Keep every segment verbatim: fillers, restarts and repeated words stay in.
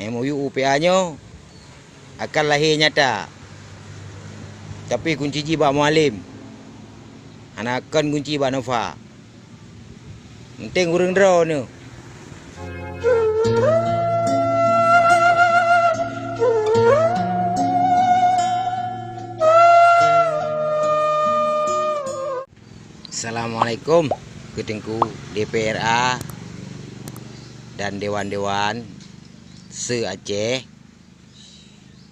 M O U U P A nyoe akan lahé nyata, tapi kunci jih bak Mualem, hana kon kunci bak Nova. Penting ureuëng droeneuh. Assalamualaikum keu Teungku D P R A dan dewan-dewan se-Aceh.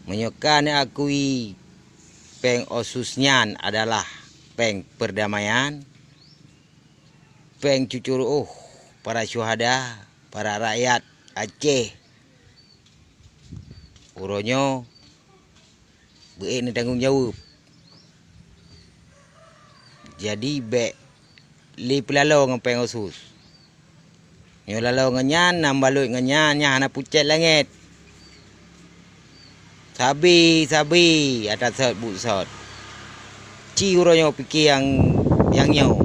Meunyoe ka neuakui péng Otsus nyan adalah péng perdamaian, péng cucu ru'uh para syuhada, para rakyat Aceh, uroe nyoe beu-ék neutanggong jaweueb. Jadi bék lé peulalo ngon péng Otsus. Nyoe lalo ngon nyan, nam balot ngon nyan, nyan hana pucet langét. Sabe-sabe ata sot buet sot. Ci uroe nyoe pike nyang, nyang nyoe.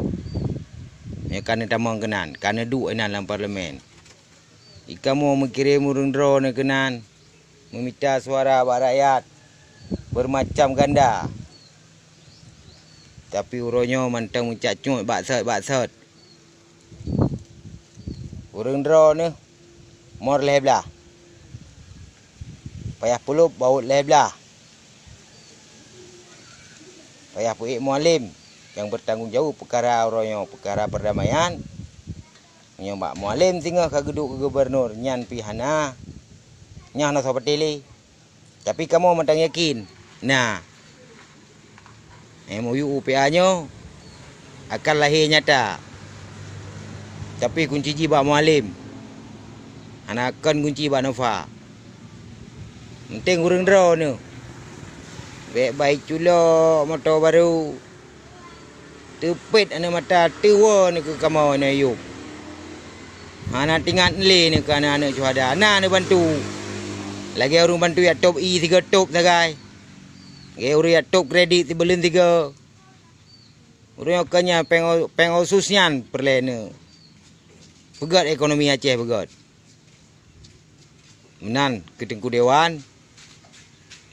Nyoe ka neutamong keunan, ka neuduek inan lam parlemen. Ikamoe meukirém ureuëng droeneuh keunan, meumita suara bak rakyat, beurmacam ganda. Tapi uroe nyoe mantong meucak cuet bak sot-bak sot. Ureuëng droeneuh mor lhée blaih, payah peulop bawot lhée blaih, payah peuék Mualem nyang bertanggung jaweueb peukara uroe nyoe, peukara perdamaian. Meunyoe bak Mualem singoh ka geuduek keu gubernur, nyan pih hana, nyan hana soe patéh lé. Tapi kamoe mantong yakin, na, M O U U P A nyoe akan lahé nyata, tapi kunci jih bak Mualem, hana kon kunci bak Nova. Penting ureuëng droeneuh. Bék bai culok moto barô. Teupet aneuëk mata teuwoe neu keu kamoe neu yub. Hana tingat lé neu keu aneuëk-aneuëk syuhada na neubantu. Lagée ureuëng bantu jak top ie sigoe top sagai. Lagée ureuëng jak top kredit sibuleuen sigoe. Ureuëng nyoe keu nyan péng, péng Otsus nyan peureulée neu peugét ekonomi Aceh beugét. Meunan keu Teungku Dewan,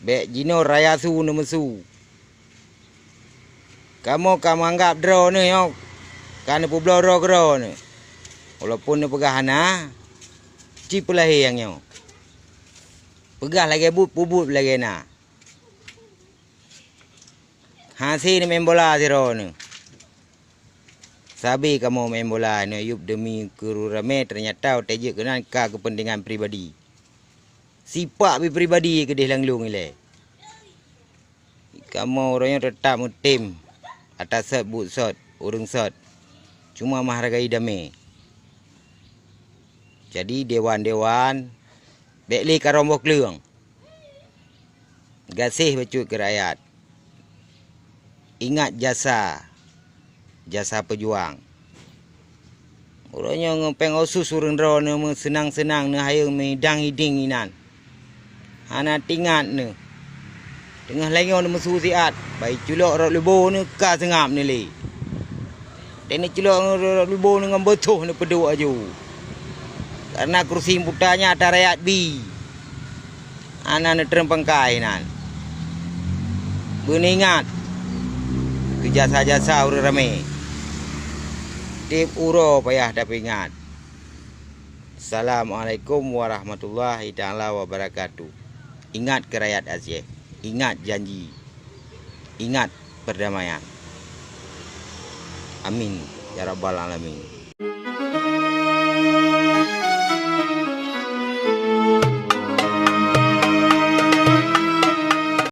bék jinoe raya su neumeusu. Kamoe ka meuanggab droeneuh nyoe ka neupeubloe droe keudroe neuh. Walaupun neupeugah hana, ci peulahé nyang nyoe. Peugah lagée buet, peubuet lagée na. Hase neumain bola sidroe neuh. Sabe kamoe main bola neuyub demi keu ureuëng ramé, teunyata watée jeuet keunan ka keupeuntengan pribadi. Sipak pih pribadi keudeh lam lueng ilée. Kamoe uroe nyoe teutap meutem ata sot buet sot, ureuëng sot. Cuma meuhargai damé. Jadi dewan-dewan, bék lé karông boh kleueng. Gaséh bacut keu rakyat. Ingat jasa, jasa peujuang. Uroe nyoe ngon péng Otsus ureuëng droe neuh meuseunang-seunang neuh hayeu meudang-iding inan. Hana tingat neuh. Teungoh lanyong neumeusu siat, bai culok rot lubô neuh ka seungab neuh lé. Watée neuculok rot lubô neuh ngon beutôh neupeuduek aju. Kareuna kursi meuputa nyan ata rakyat bi. Hana neutrön pangkai nan. Beuneuingat keu jasa-jasa ureuëng ramé. Tieb uroe payah tapeuingat. Assalamualaikum warahmatullahi taala wabarakatuh. Ingat keu rakyat Aceh, ingat janji, ingat perdamaian. Amin ya rabbal alamin.